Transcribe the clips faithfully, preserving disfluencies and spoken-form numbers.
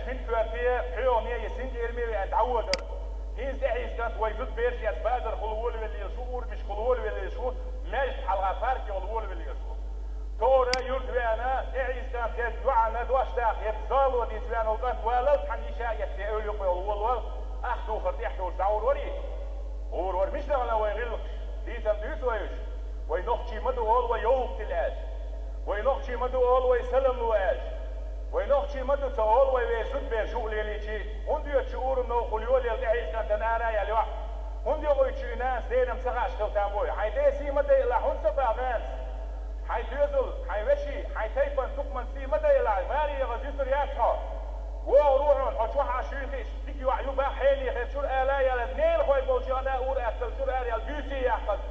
Хинкуьрте, пхьоьгӀане я синкӀераме веана дӀаводар. ХӀинца тӀехьийсант вай зудабераш эс базар хула волавелла шу, урамашка хула волавелла шу, маьждиг хьалха парке хула волавелла шу. Тора юрт веана, тӀехьийсант деза йоӀана дош даха, еб зало дийца веана волу кӀант валал, цхьана йиша а эцце, эвла юкъе волаволавал, ах духар тӀехь долуш дӀагӀур варий? ГӀур вар, мича дахана вай гӀиллакхаш? Дийцам дуьйцу вай уьш? Вай нохчий ма ду олу вай йовлакх тилла аьлча. Вай нохчий ма ду олу вай салам ло аьлча. Вай нохчий ма ду ца олу вай вешан зудабераш юкъа лелийча. ХӀунда йоьду шу урам новкъахула йолаелла тӀехьийсант ара яьлла йоӀ? ХӀунда йохуьйту шу и нанас денам ца хаьаш хила там бой? Хьайн ден сий ма дайъалахь, хӀунда ца баха нанас? Хьайн доьзал, хьайн веший, хьайн тайпан, тукхаман сий ма дайъалахь, маре яхаза юьсур яц хьо. ВогӀур ву хьуна, хьо чохь Ӏаш юй хиъча, дика йоӀ ю бах хьенехе, чура ала яла, ненахой болчу гӀана ур аццал чура ара яла, буьйсий яьккхаза.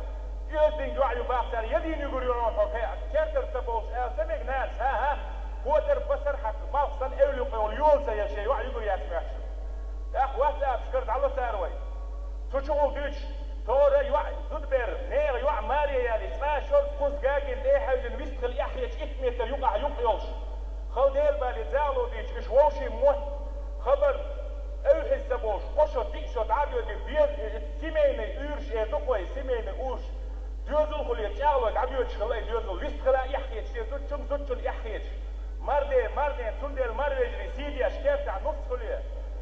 Оьзданга йоӀ ю бах цара, я дийна югур ю хьуна хьо кхеа, кертара ца болуш, ала ца мега нанас, хӀа-хӀа, котар басар хьакха, малх санна эвла юкъе волу йола ца елча, йоӀ югур яц моьттуш. ТӀаккха ватсапашкара дӀало цара вай. Цу чухула дуьйцуш, тора йоӀ, зудабер, нехан йоӀ маре яьлча, цкъа шозза кхузза гагина тӀехьаьвзина вистхила эхь хеташ итт метр юкъахь юкъ йолуш. Хала Дела бале, загӀло дийча, уьш вовшийн мотт, хабар, эвхьаза ца болуш, кхо шо, диъ шо дӀа а доьдий, беза, семейный уьйраш эр ду-кх вай, семейный уьйраш. Доьзал хуьлий, чӀагӀлой дӀабоьдуш хилла и доьзал, вистхила эхь хеташ, шен зудчун, зудчун эхь хеташ. Марден, марден, цундела марвежарий сий деш, кертахь нус хуьлий.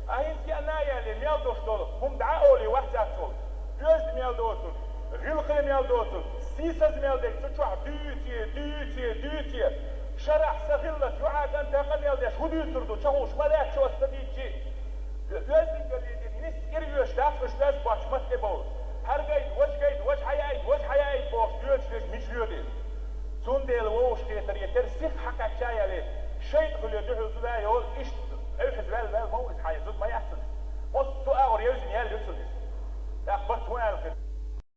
А хӀинца кеана а яьллий, мел долуш долу хӀума дӀа а олий, вац цул. Оьзда мел доцург, гӀиллакхе мел доцург, сийсаза мел дерг цу чохь дуьйций, дуьйций, дуьйций. Шарахь са хиллалц, йоӀа кӀанта къамел деш хӀун дуьйцур ду, чахуш ма лаьтташ аса ца дийцчи. Оьздангаллин дика нисса кӀира оьшуш дац уьш, оьзда боцчу матте бовлу. ХӀара гайта, важа гайта, важа хьаяйта, важа хьаяйта бохуш доьдуш дерг мича доьду иза? Цундела вовшахкхетар я тера сиха хьакхаьчча а яле, шайтӀа хуьле дуьхьал зуда а йолу, иштта эвхьаза ваьлла-ваьлла ма ву иза хьайн